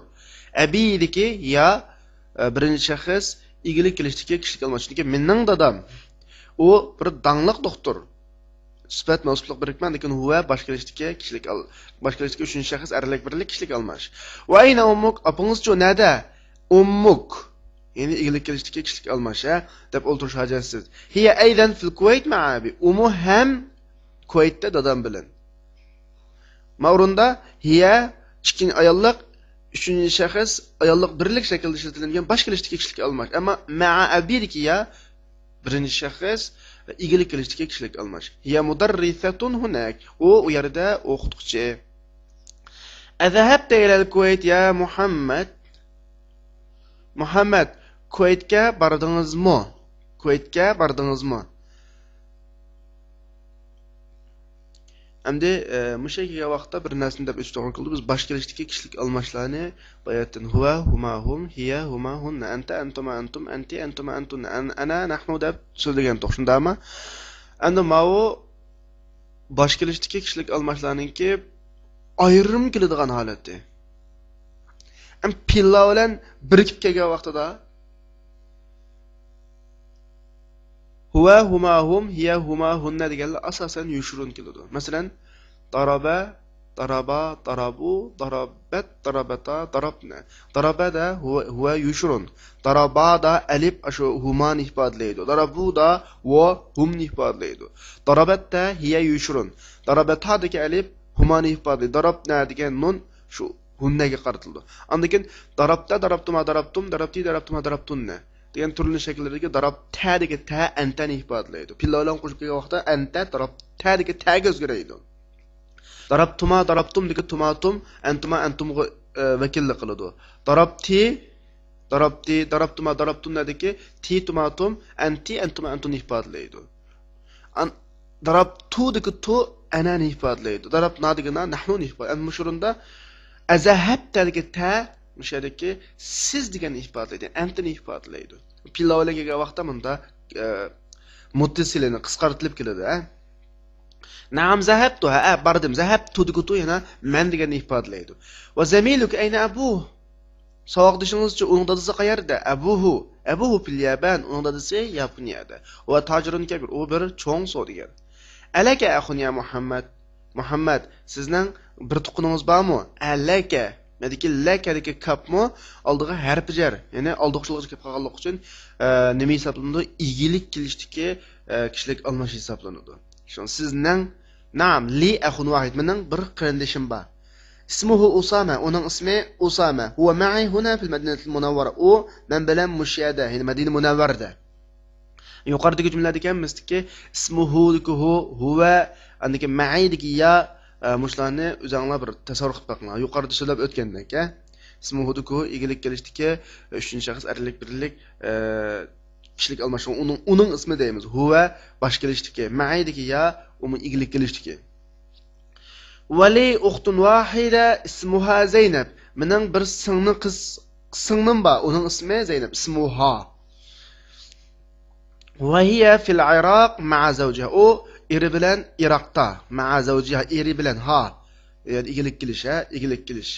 ئەبىدىكى يا، ئە، بىرىنچى شەخس ئىگىلىك كېلىشتىكى كىشىلىك ئالماش. چۈنكى مېنىڭ دادام، ئۇ بىر داڭلىق دوختۇر. سۈپەت مەۋسۇپلۇق بىرىكمە، لېكىن ھۇۋە باش كېلىشتىكى كىشىلىك ئال-، باش كېلىشتىكى ئۈچىنچى شەخس ئەرلىك بىرلىك كىشىلىك ئالماش. ۋە ئەينە ئۇممۇك؟ ئاپىڭىزچۇ؟ نەدە؟ ئۇممۇك. يەنى ئىگىلىك كېلىشتىكى كىشىلىك ئالماش، ھە؟ دەپ ئولتۇرۇش ھاجەتسىز. ھىيە ئەيزەن فىل كۇۋەيت مەئە ئەبى. ئۇمۇ ھەم كۇۋەيتتە دادام بىلەن. ماۋرۇندا ھىيە ئىككىنچى ئاياللىق، ئۈچىنچى شەخس ئاياللىق بىرلىك شەكلىدە ئىشلىتىلگەن باش كېلىشتىكى كىشىلىك ئالماش. ئەمما مەئە ئەبىدىكى يا بىرىنچى شەخس ئىگىلىك كېلىشتىكى كىشىلىك ئالماش. ھىيە مۇدەررىسەتۇن ھۇنەك. ئۇ، ئۇ يەردە ئوقۇتقۇچى. أذهبت إلى الكويت يا محمد؟ مۇھەممەد، كۇۋەيتكە باردىڭىزمۇ؟ كۇۋەيتكە باردىڭىزمۇ؟ ئەمدى، ئە، مۇشۇ يەرگە كەلگەن ۋاقىتتا بىر نەرسىنى دەپ ئۆتۈش توغرا كېلىدۇ. بىز باش كېلىشتىكى كىشىلىك ئالماشلارنى باياتىن ھۇۋە، ھۇما، ھۇم، ھىيە، ھۇما، ھۇننە، ئەنتە، ئەنتۇما، ئەنتۇم، ئەنتى، ئەنتۇما، ئەنتۇننە، ئەن-، ئەنە، نەھنۇ دەپ سۆزلىگەنتۇق، شۇنداقمۇ؟ ئەمدى ماۋۇ باش كېلىشتىكى كىشىلىك ئالماشلارنىڭكى ئايرىم كېلىدىغان ھالىتى. ئەم پىللا بىلەن بىرىكىپ كەلگەن ۋاقتىدا ھۇۋە، ھۇما، ھۇم، ھىيە، ھۇما، ھۇننە دېگەنلەر ئاساسەن يوشۇرۇن كېلىدۇ. مەسىلەن، دارابە، دارابا، دارابۇ، دارابەت، دارابەتا، دارابنە. دارابەدە ھۇۋە، ھۇۋە يوشۇرۇن. دارابادا ئەلىپ ئاشۇ ھۇمانى ئىپادىلەيدۇ. دارابۇدا ۋو ھۇمنى ئىپادىلەيدۇ. دارابەتتە ھىيە يوشۇرۇن. دارابەتادىكى ئەلىپ ھۇمانى ئىپادىلەيدۇ. دارابنە دېگەن نۇن شۇ ھۇننەگە قارىتىلىدۇ. ئاندىن كېيىن دارابتا، دارابتۇما، دارابتۇم، دارابتى، دارابتۇما، دارابتۇننە دېگەن تۈرلىنىش شەكىللىرىدىكى دارابتەدىكى تە ئەنتەنى ئىپادىلەيدۇ. پىللا بىلەن قوشۇپ كەلگەن ۋاقىتتا ئەنتە دارابتەدىكى تەگە ئۆزگىرەيدۇ. دارابتۇما، دارابتۇمدىكى تۇماتۇم ئەنتۇما، ئەنتۇمغا، ئە، ۋەكىللىك قىلىدۇ. دارابتى، دارابتى، دارابتۇما، دارابتۇننەدىكى تى تۇماتۇم ئەنتى، ئەنتۇما، ئەنتۇننى ئىپادىلەيدۇ. ئان-، دارابتۇدىكى تۇ ئەنەنى ئىپادىلەيدۇ. دارابنا دېگىنى نەھنۇنى ئىپادىلەيدۇ. ئەمدى مۇشۇ ئورۇندا ئەزەھەبتەدىكى تە مۇشۇ يەردىكى سىز دېگەننى ئىپادىلەيدۇ، ئەنتىنى ئىپادىلەيدۇ. پىللا بىلەن كەلگەن ۋاقىتتا مۇندا، ئە، مۇتتىسىلىنى قىسقارتىلىپ كېلىدۇ، ھە. نەئەم زەھەبتۇ، ھە، باردىم. زەھەبتۇدىكى تۇ يەنە مەن دېگەننى ئىپادىلەيدۇ. ۋە زەمىلۇكە ئەينە ئەبۇ؟ ساۋاقدىشىڭىزچۇ، ئۇنىڭ دادىسى قەيەردە؟ ئەبۇھۇ، ئەبۇھۇ فىل يابان، ئۇنىڭ دادىسى ياپونىيەدە. ۋە تاجىرۇن كەبىر، ئۇ بىر چوڭ سودىگەر. ئەلەكە ئەخۇن يا مۇھەممەد؟ مۇھەممەد، سىزنىڭ بىر تۇغقىنىڭىز بارمۇ؟ ئەلەكە. مەدىكى لەكەدىكى كاپمۇ ئالدىغا ھەرپى جەر، يەنى ئالدى قوشۇلغۇچە كەپ قالغانلىقى ئۈچۈن، ئە، نېمە ھېسابلىنىدۇ؟ ئىگىلىك كېلىشتىكى، ئە، كىشىلىك ئالماش ھېسابلىنىدۇ. شۇڭا سىزنىڭ، نەئەم، لى ئەخۇن ۋاھىد، مېنىڭ بىر قېرىندىشىم بار. ئىسمۇھۇ ئۇسامە، ئۇنىڭ ئىسمى ئۇسامە. ھۇۋە مەئى ھۇنا فىل مەدىنەتىل مۇنەۋۋەرە، ئۇ مەن بىلەن مۇشۇ يەردە، يەنى مەدىنە مۇنەۋۋەردە. يۇقىرىدىكى جۈملىلەردىكى ھەممىسىدىكى ئىسمۇھۇدىكى ھۇ، ھۇۋە، ئاندىكى مەئىدىكى يا، ئە، مۇشۇلارنى ئۆزەڭلار بىر تەسەۋۋۇر قىلىپ بېقىڭلار. يۇقىرىدا سۆزلەپ ئۆتكەندەك، ئە. ئىسمۇھۇدىكى ھۇ ئىگىلىك كېلىشتىكى، ئە، ئۈچىنچى شەخس ئەرلىك بىرلىك، ئە، كىشىلىك ئالماشتۇرما. ئۇنىڭ، ئۇنىڭ ئىسمى دەيمىز. ھۇۋە باش كېلىشتىكى، مەئىدىكى يا، ئۇمۇ ئىگىلىك كېلىشتىكى. ۋەلى ئۇختۇن ۋاھىدە ئىسمۇھا زەينەب. مېنىڭ بىر سىڭلى قىز، سىڭلىم بار. ئۇنىڭ ئىسمى زەينەپ. ئىسمۇھا. ۋەھىيە فىل ئىراق مەئە زەۋجىھا. ئۇ ئېرى بىلەن ئىراقتا. مەئە زەۋجىھا، ئېرى بىلەن، ھا. يەنى ئىگىلىك كېلىش، ھە؟ ئىگىلىك كېلىش.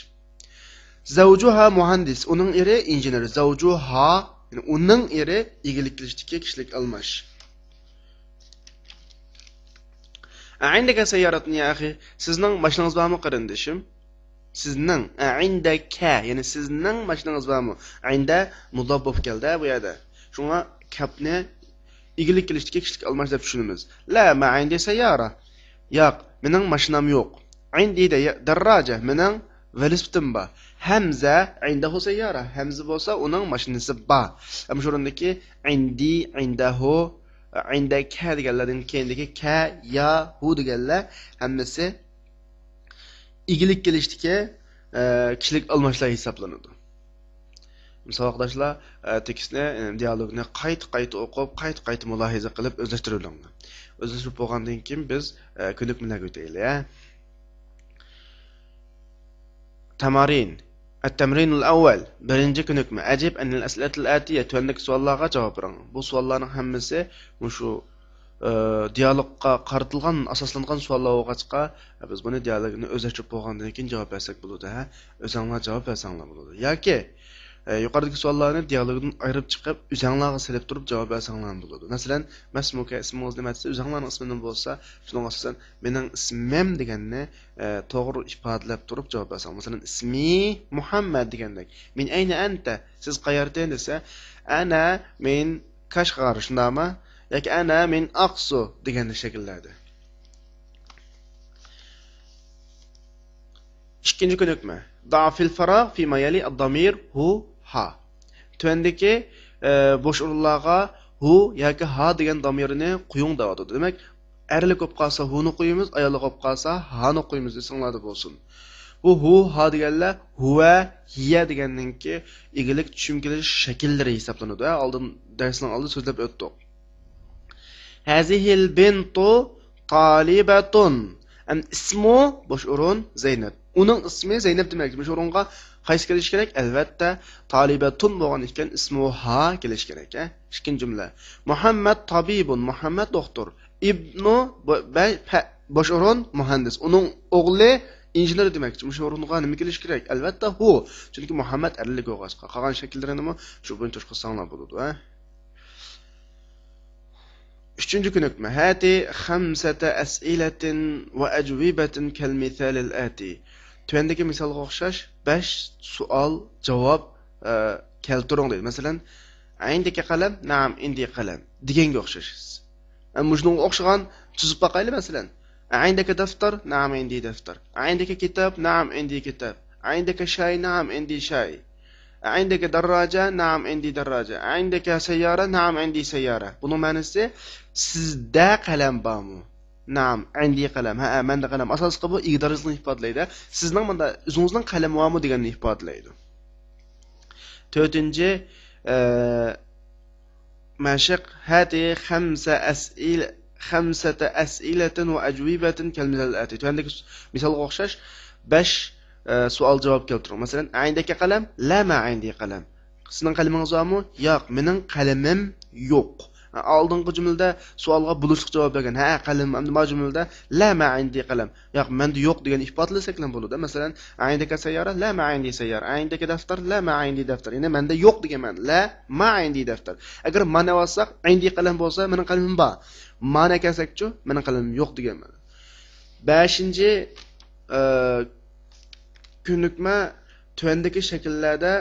زەۋجۇھا مۇھەندىس. ئۇنىڭ ئېرى ئىنژېنېر. زەۋجۇھا، يەنى ئۇنىڭ ئېرى ئىگىلىك كېلىشتىكى كىشىلىك ئالماش. ئەئىندەكە سەييارەتۇن يا ئەخى؟ سىزنىڭ ماشىنىڭىز بارمۇ، قېرىندىشىم؟ سىزنىڭ، ئەئىندەكە، يەنى سىزنىڭ ماشىنىڭىز بارمۇ؟ ئەئىندە مۇداپ بولۇپ كەلدى بۇ يەردە. شۇڭا كەپنى ئىگىلىك كېلىشتىكى كىشىلىك ئالماش دەپ چۈشىنىمىز. لا، ما ئەئىندى سەييارە. ياق، مېنىڭ ماشىنام يوق. ئەئىندى دە-، دەرراجە، مېنىڭ ۋېلىسىپىتىم بار. ھەمزە ئەئىندەھۇ سەييارە. ھەمزە بولسا ئۇنىڭ ماشىنىسى بار. ئەمما شۇ ئورۇندىكى ئەئىندى، ئەئىندەھۇ، ئەئىندەكە دېگەنلەردىن كېيىندىكى كە، يا، ھۇ دېگەنلەر ھەممىسى ئىگىلىك كېلىشتىكى، ئە، كىشىلىك ئالماشلار ھېسابلىنىدۇ. ساۋاقداشلار، ئە، تېكىستنى، ئە، دىيالوگنى قايتا-قايتا ئوقۇپ، قايتا-قايتا مۇلاھىزە قىلىپ ئۆزلەشتۈرۈۋېلىڭلار. ئۆزلەشتۈرۈپ بولغاندىن كېيىن بىز، ئە، كۆنۈكمىلەرگە ئۆتەيلى، ھە. تەمارىن. ئەتتەمرىنۇل ئەۋۋەل. بىرىنچى كۆنۈكمە. ئەجىب ئەنىل ئەسئىلەتىل ئەتىيە. تۆۋەندىكى سوئاللارغا جاۋاب بېرىڭ. بۇ سوئاللارنىڭ ھەممىسى مۇشۇ، ئە، دىيالوگقا قارىتىلغان، ئاساسلانغان سوئاللار بولغاچقا، بىز بۇنى دىيالوگنى ئۆزلەشتۈرۈپ بولغاندىن كېيىن جاۋاب بەرسەك بولىدۇ، ھە؟ ئۆزەڭلار جاۋاب بەرسەڭلار بولىدۇ. ياكى، ئە، يۇقىرىدىكى سوئاللارنى دىيالوگدىن ئايرىپ چىقىپ، ئۆزەڭلارغا سېلىپ تۇرۇپ جاۋاب بەرسەڭلارمۇ بولىدۇ. مەسىلەن، مەسمۇكە، ئىسمىڭىز نېمە دېسە، ئۆزەڭلارنىڭ ئىسمى نېمە بولسا، شۇنىڭغا ئاساسەن مېنىڭ ئىسمىم دېگەننى، ئە، توغرا ئىپادىلەپ تۇرۇپ جاۋاب بەرسەڭ. مەسىلەن، ئىسمى مۇھەممەد دېگەندەك. مىن ئەينە ئەنتە؟ سىز قەيەردىن دېسە، ئەنە مىن كاشغار، شۇنداقمۇ؟ ياكى ئەنە مىن ئاقسۇ دېگەندەك شەكىللەردە. ئىككىنچى كۆنۈكمە. ضع في الفراغ فيما يلي الضمير هو، ها. تۆۋەندىكى، ئە، بوش ئورۇنلارغا ھۇ ياكى ھا دېگەن دامىرنى قويۇڭ دەۋاتىدۇ. دېمەك، ئەرلىك بولۇپ قالسا ھۇنى قويىمىز، ئاياللىق بولۇپ قالسا ھانى قويىمىز، ئېسىڭلاردا بولسۇن. بۇ ھۇ، ھا دېگەنلەر ھۇۋە، ھىيە دېگەننىڭكى ئىگىلىك چۈشۈم كېلىش شەكىللىرى ھېسابلىنىدۇ. ھە، ئالدىن، دەرسنىڭ ئالدىدا سۆزلەپ ئۆتتۇق. ھەزىھىل بىنتۇ تالىبەتۇن. ئەم، ئىسمۇ، بوش ئورۇن، زەينەپ. ئۇنىڭ ئىسمى زەينەپ دېمەكچى. بوش ئورۇنغا قايسى كېلىشى كېرەك؟ ئەلۋەتتە، تالىبەتۇن بولغان ئىكەن، ئىسمۇ ھا كېلىشى كېرەك. ھە؟ ئىككىنچى جۈملە. مۇھەممەد تابىبۇن، مۇھەممەد دوختۇر. ئىبنۇ، بو-، بە-، پە-، بوش ئورۇن، مۇھەندىس. ئۇنىڭ ئوغلى ئىنژېنېر دېمەكچى. مۇشۇ ئورۇنغا نېمە كېلىشى كېرەك؟ ئەلۋەتتە، ھۇ. چۈنكى مۇھەممەد ئەرلىك بولغاچقا. قالغان شەكىللىرىنىمۇ شۇ بويىچە قىلساڭلار بولىدۇ، ھە؟ ئۈچىنچى كۆنۈكمە. ھەتى خەمسەتە ئەسئىلەتىن ۋە ئەجۋىبەتىن كەلمىسالىل ئەتى. تۆۋەندىكى مىسالغا ئوخشاش بەش سوئال، جاۋاب، ئە، كەلتۈرۈڭ دەيدۇ. مەسىلەن، ئەيندىكە قەلەم؟ نەئەم، ئىندى قەلەم دېگەنگە ئوخشاش. ئە، مۇشۇنىڭغا ئوخشىغان تۈزۈپ باقايلى، مەسىلەن. ئەيندىكە دەفتەر؟ نەئەم، ئىندى دەفتەر. ئەيندىكە كىتاب؟ نەئەم، ئىندى كىتاب. ئەيندىكە شاي؟ نەئەم، ئىندى شاي. ئەيندىكە دەرراجە؟ نەئەم، ئىندى دەرراجە. ئەيندىكە سەييارە؟ نەئەم، ئىندى سەييارە. بۇنىڭ مەنىسى، سىزدە قەلەم بارمۇ؟ نەئەم، ئىندى قەلەم. ھەئە، مەندە قەلەم. ئاساسلىقى بۇ ئىگىدارچىلىقنى ئىپادىلەيدۇ. سىزنىڭ مۇندا ئۆزىڭىزنىڭ قەلىمى بارمۇ دېگەننى ئىپادىلەيدۇ. تۆتىنچى، ئە، مەشىق. ھەتى خەمسە ئەسئىل-، خەمسەتە ئەسئىلەتىن ۋە ئەجۋىبەتىن كەلمىسالىل ئەتى. تۆۋەندىكى مىسالغا ئوخشاش بەش، ئە، سوئال جاۋاب كەلتۈرۈڭ. مەسىلەن، ئەيندىكە قەلەم؟ لا، ما ئىندى قەلەم. سىزنىڭ قەلىمىڭىز بارمۇ؟ ياق، مېنىڭ قەلىمىم يوق. ئالدىنقى جۈملىدە سوئالغا بولۇشلۇق جاۋاب بەرگەن. ھە، قەلىم، ئەمدى ما جۈملىدە لا، ما ئىندى قەلەم. ياق، مەندە يوق دېگەننى ئىپادىلىسەكلا بولىدۇ. مەسىلەن، ئەيندىكە سەييارە؟ لا، ما ئىندى سەييارە. ئەيندىكە دەفتەر؟ لا، ما ئىندى دەفتەر. يەنى مەندە يوق دېگەن مەنە. لا، ما ئىندى دەفتەر. ئەگەر مانى ئالساق، ئىندى قەلەم بولسا، مېنىڭ قەلىمىم بار. مانى كەلسەكچۇ، مېنىڭ قەلىمىم يوق دېگەن مەنە. بەشىنچى، ئە، كۆنۈكمە. تۆۋەندىكى شەكىللەردە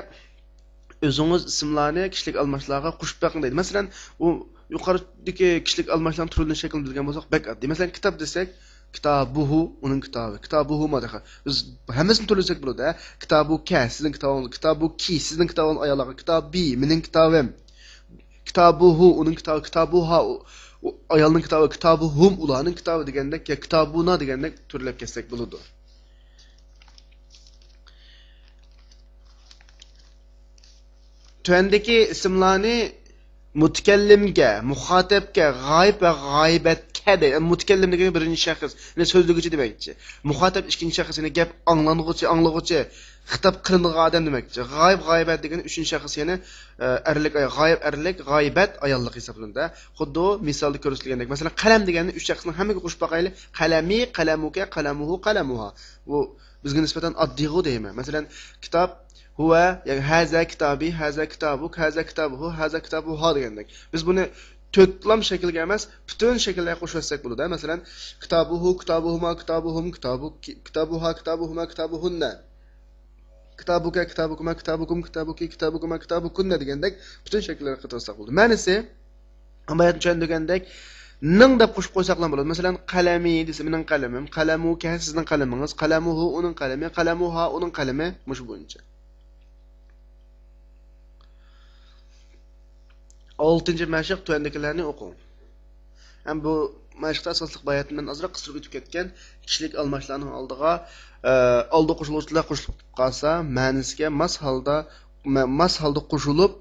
ئۆزىڭىز ئىسىملارنى كىشىلىك ئالماشلارغا قوشۇپ بېقىڭ دەيدۇ. مەسىلەن، ئۇ يۇقىرىدىكى كىشىلىك ئالماشلارنىڭ تۈرلىنىش شەكلىنى بىلگەن بولساق بەك ئاددىي. مەسىلەن، كىتاب دېسەك، كىتابۇھۇ، ئۇنىڭ كىتابى. كىتابۇھۇما دېسەك، بىز ھەممىسىنى تۈرلىسەك بولىدۇ، ھە؟ كىتابۇكە، سىزنىڭ كىتابىڭىز. كىتابۇكى، سىزنىڭ كىتابىڭىز ئاياللارغا. كىتابى، مېنىڭ كىتابىم. كىتابۇھۇ، ئۇنىڭ كىتابى. كىتابۇھا، ئۇ، ئۇ ئايالنىڭ كىتابى. كىتابۇھۇم، ئۇلارنىڭ كىتابى دېگەندەك، يا كىتابۇنا دېگەندەك تۈرلەپ كەتسەك بولىدۇ. تۆۋەندىكى ئىسىملارنى مۇتەكەللىمگە، مۇخاتەبكە، غايىب ۋە غايىبەتكە دەيدۇ. مۇتەكەللىم دېگىنى بىرىنچى شەخس، يەنى سۆزلىگۈچى دېمەكچى. مۇخاتەب ئىككىنچى شەخس، يەنى گەپ ئاڭلانغۇچى، ئاڭلىغۇچى، خىتاب قىلىنىدىغان ئادەم دېمەكچى. غايىب، غايىبەت دېگىنى ئۈچىنچى شەخس، يەنى، ئە، ئەرلىك ئايال. غايىب ئەرلىك، غايىبەت ئاياللىق ھېسابلىنىدۇ. خۇددى مىسالدا كۆرسىتىلگەندەك. مەسىلەن، قەلەم دېگەننى ئۈچ شەخسنىڭ ھەممىگە قوشۇپ باقايلى. قەلەمى، قەلەمۇكە، قەلەمۇھۇ، قەلەمۇھا. بۇ بىزگە نىسبەتەن ئاددىيغۇ دەيمەن. مەسىلەن، كىتاب، ھۇۋە، ياكى ھازا كىتابى، ھازا كىتابۇك، ھازا كىتابۇھۇ، ھازا كىتابۇھا دېگەندەك. بىز بۇنى تۆتلام شەكىلگە ئەمەس، پۈتۈن شەكىلگە قوشۇۋەتسەك بولىدۇ. مەسىلەن، كىتابۇھۇ، كىتابۇھۇما، كىتابۇھۇم، كىتابۇكى، كىتابۇھا، كىتابۇھۇما، كىتابۇھۇننا. كىتابۇكە، كىتابۇكۇما، كىتابۇكۇم، كىتابۇكى، كىتابۇكۇما، كىتابۇكۇننا دېگەندەك پۈتۈن شەكىللەرگە قېتىۋەتسەك بولىدۇ. مەنىسى، باياتىن چۈشەندۈرگەندەك، نىڭ دەپ قوشۇپ قويساقلا بولىدۇ. مەسىلەن، قەلەمى دېسە، مېنىڭ قەلىمىم، قەلەمۇكە، سىزنىڭ قەلىمىڭىز، قەلەمۇھۇ، ئۇنىڭ قەلىمى، قەلەمۇھا، ئۇنىڭ قەلىمى، مۇشۇ بويىچە. ئالتىنچى مەشىق، تۆۋەندىكىلەرنى ئوقۇڭ. ھەم بۇ مەشىقتە ئاساسلىق باياتىن مەن ئازراق قىستۇرۇپ ئۆتۈپ كەتكەن كىشىلىك ئالماشلارنىڭ ئالدىغا، ئە، ئالدى قوشۇلغۇچىلار قوشۇلۇپ قالسا، مەنىسىگە ماس ھالدا، مە-، ماس ھالدا قوشۇلۇپ،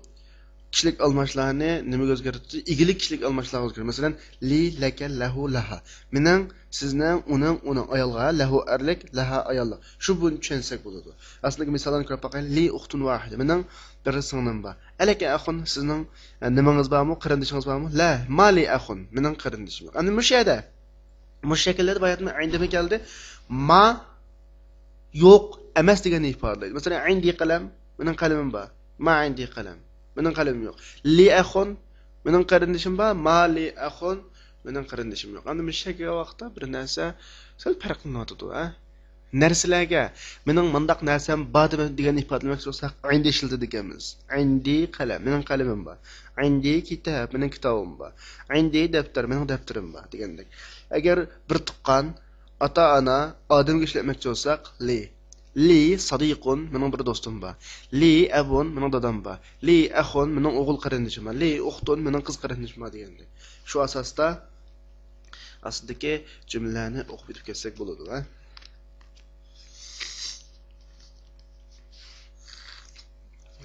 كىشىلىك ئالماشلارنى نېمىگە ئۆزگەرتىدۇ؟ ئىگىلىك كىشىلىك ئالماشلارغا ئۆزگەرتىدۇ. مەسىلەن، لى، لەكە، لەھۇ، لەھا. مېنىڭ، سىزنىڭ، ئۇنىڭ، ئۇنىڭ ئايالغا، لەھۇ ئەرلىك، لەھا ئاياللىق. شۇ بويىچە چۈشەنسەك بولىدۇ. ئاستىدىكى مىساللارنى كۆرۈپ باقايلى. لى ئۇختۇن ۋاھىدە. مېنىڭ بىر سىڭلىم بار. ئەلەكە ئەخۇن، سىزنىڭ، ئە، نېمىڭىز بارمۇ؟ قېرىندىشىڭىز بارمۇ؟ لا، ما لى ئەخۇن. مېنىڭ قېرىندىشىم يوق. ئەمدى مۇشۇ يەردە، مۇشۇ شەكىللەردە باياتىن ئەيندىمۇ كەلدى. ما يوق، ئەمەس دېگەننى ئىپادىلەيدۇ. مەسىلەن، ئەيندى قەلەم، مېنىڭ قەلىمىم بار. ما ئەيندى قەلەم، مېنىڭ قەلىمىم يوق. لى ئەخۇن، مېنىڭ قېرىندىشىم بار. ما لى ئەخۇن، مېنىڭ قېرىندىشىم يوق. ئەمدى مۇشۇ شەكىلگە ۋاقىتتا بىر نەرسە سەل پەرقلىنىۋاتىدۇ، ھە؟ نەرسىلەرگە، مېنىڭ مۇنداق نەرسەم بار دېمە-، دېگەننى ئىپادىلىمەكچى بولساق، ئەيندى ئىشلىتىدىكەنمىز. ئەيندى قەلەم، مېنىڭ قەلىمىم بار. ئەيندى كىتاب، مېنىڭ كىتابىم بار. ئەيندى دەپتەر، مېنىڭ دەپتىرىم بار دېگەندەك. ئەگەر بىر تۇغقان، ئاتا-ئانا، ئادەمگە ئىشلەتمەكچى بولساق، لى. لى سەدىقۇن، مېنىڭ بىر دوستۇم بار. لى ئەبۇن، مېنىڭ دادام بار. لى ئەخۇن، مېنىڭ ئوغۇل قېرىندىشىم بار. لى ئۇختۇن، مېنىڭ قىز قېرىندىشىم بار دېگەندەك. شۇ ئاساستا ئاستىدىكى جۈملىلەرنى ئوقۇپ ئۆتۈپ كەتسەك بولىدۇ، ھە؟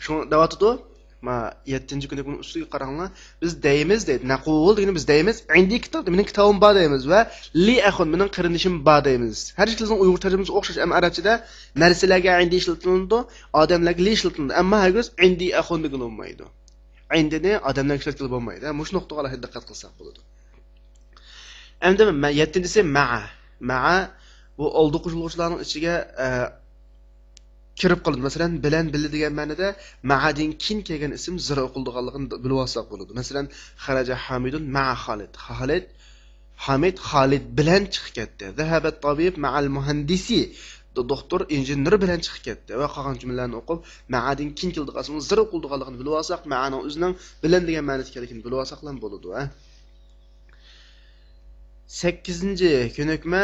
شۇڭا دەۋاتىدۇ. ما يەتتىنچى كۈنى بۇنىڭ ئۈستىگە قاراڭلار. بىز دەيمىز دەيدۇ. نەقۇل دېگىنى بىز دەيمىز. عندي كتاب، مېنىڭ كىتابىم بار دەيمىز. ۋە لي ئەخۇن، مېنىڭ قېرىندىشىم بار دەيمىز. ھەر ئىككىلىسىنىڭ ئۇيغۇر تەرجىمىسى ئوخشاش. ئەمما ئەرەبچىدە نەرسىلەرگە عندي ئىشلىتىلىدۇ، ئادەملەرگە لي ئىشلىتىلىدۇ. ئەمما ھەرگىز عندي ئەخۇن دېگىلى بولمايدۇ. عندىنى ئادەملەرگە ئىشلەتكىلى بولمايدۇ. مۇشۇ نۇقتىغا ئالاھىدە دىققەت قىلساق بولىدۇ. ئەمدى مە-، يەتتىنچىسى مەئە. مەئە بۇ ئالدى قوشۇلغۇچىلارنىڭ ئىچىگە، ئە، كىرىپ قالىدۇ. مەسىلەن، بىلەن، بىللە دېگەن مەنىدە مەئەدىن كېيىن كەلگەن ئىسىم زىر ئوقۇلىدىغانلىقىنى بىلىۋالساق بولىدۇ. مەسىلەن، خەرەجە ھامىدۇن مەئە خالىد. خالىد، ھامىد خالىد بىلەن چىقىپ كەتتى. زەھەبەت تابىب مەئەل مۇھەندىسى. دو-، دوختۇر، ئىنژېنېر بىلەن چىقىپ كەتتى. ۋە قالغان جۈملىلەرنى ئوقۇپ، مەئەدىن كېيىن كېلىدىغان ئىسىمنىڭ زىر ئوقۇلىدىغانلىقىنى بىلىۋالساق، مەئەنىڭ ئۆزىنىڭ بىلەن دېگەن مەنىدە ئىكەنلىكىنى بىلىۋالساقلا بولىدۇ، ھە. سەككىزىنچى كۆنۈكمە،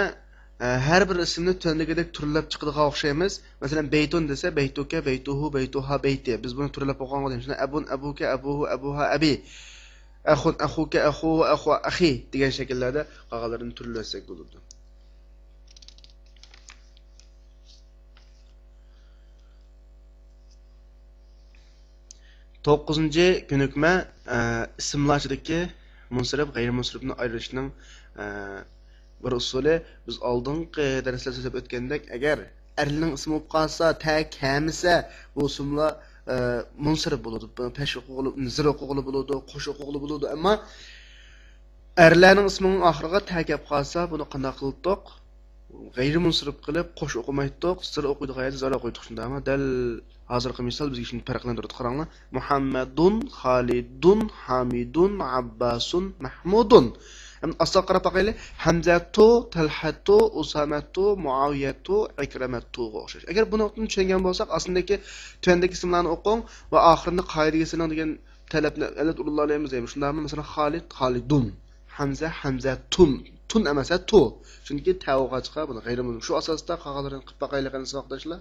ئە، ھەر بىر ئىسىمنى تۆۋەندىكىدەك تۈرلەپ چىقىدىغان ئوخشايمىز. مەسىلەن، بەيتۇن دېسە، بەيتۇكە، بەيتۇھۇ، بەيتۇھا، بەيتى. بىز بۇنى تۈرلەپ ئوقۇغانغا دەيمىز. شۇنداق، ئەبۇن، ئەبۇكە، ئەبۇھۇ، ئەبۇھا، ئەبى. ئەخۇن، ئەخۇكە، ئەخۇھۇ، ئەخۇ، ئەخى دېگەن شەكىللەردە قالغانلىرىنى تۈرلەتسەك بولىدۇ. توققۇزىنچى كۆنۈكمە، ئە، ئىسىملار ئىچىدىكى مۇنسىرىپ، غەيرىي مۇنسىرىپنى ئايرىشنىڭ، ئە، بىر ئۇسۇلى، بىز ئالدىنقى دەرسلەردە سۆزلەپ ئۆتكەندەك، ئەگەر ئەرلىنىڭ ئىسمى بولۇپ قالسا، تە كەلمىسە، بۇ ئىسىملار، ئە، مۇنسىرىپ بولىدۇ. پەش ئوقۇغىلى، زىر ئوقۇغىلى بولىدۇ، قوش ئوقۇغىلى بولىدۇ. ئەمما ئەرلەرنىڭ ئىسمىنىڭ ئاخىرىغا تە كەپ قالسا، بۇنى قانداق قىلدۇق؟ غەيرىي مۇنسىرىپ قىلىپ، قوش ئوقۇمايتتۇق، زىر ئوقۇيدىغان يەردە زىر ئوقۇيتتۇق، شۇنداقمۇ؟ دەل ھازىرقى مىسال بىزگە شۇنى پەرقلەندۈرىدۇ. قاراڭلار، مۇھەممەدۇن، خالىدۇن، ھامىدۇن، مەھمۇدۇن، مەھمۇدۇن. ئەمدى ئاستىغا قاراپ باقايلى. ھەمزەتۇ، تەلھەتۇ، ئۇسامەتۇ، مۇئاۋىيەتۇ، ئىكرىمەتۇغا ئوخشاش. ئەگەر بۇ نۇقتىنى چۈشەنگەن بولساق، ئاستىدىكى، تۆۋەندىكى ئىسىملارنى ئوقۇڭ ۋە ئاخىرىنى قائىدىگە سېلىڭ دېگەن تەلەپنى ئەلەت ئورۇنلايمىز دەيمىز. شۇنداقمۇ؟ مەسىلەن، خالىد، خالىدۇن. ھەمزە، ھەمزەتۇن. تۇن ئەمەس، ھە، تۇ. چۈنكى تە بولغاچقا بۇنى غەيرىي مۇنسىرىپ. شۇ ئاساستا قالغانلىرىنى قىلىپ باقايلى قېنى، ساۋاقداشلار.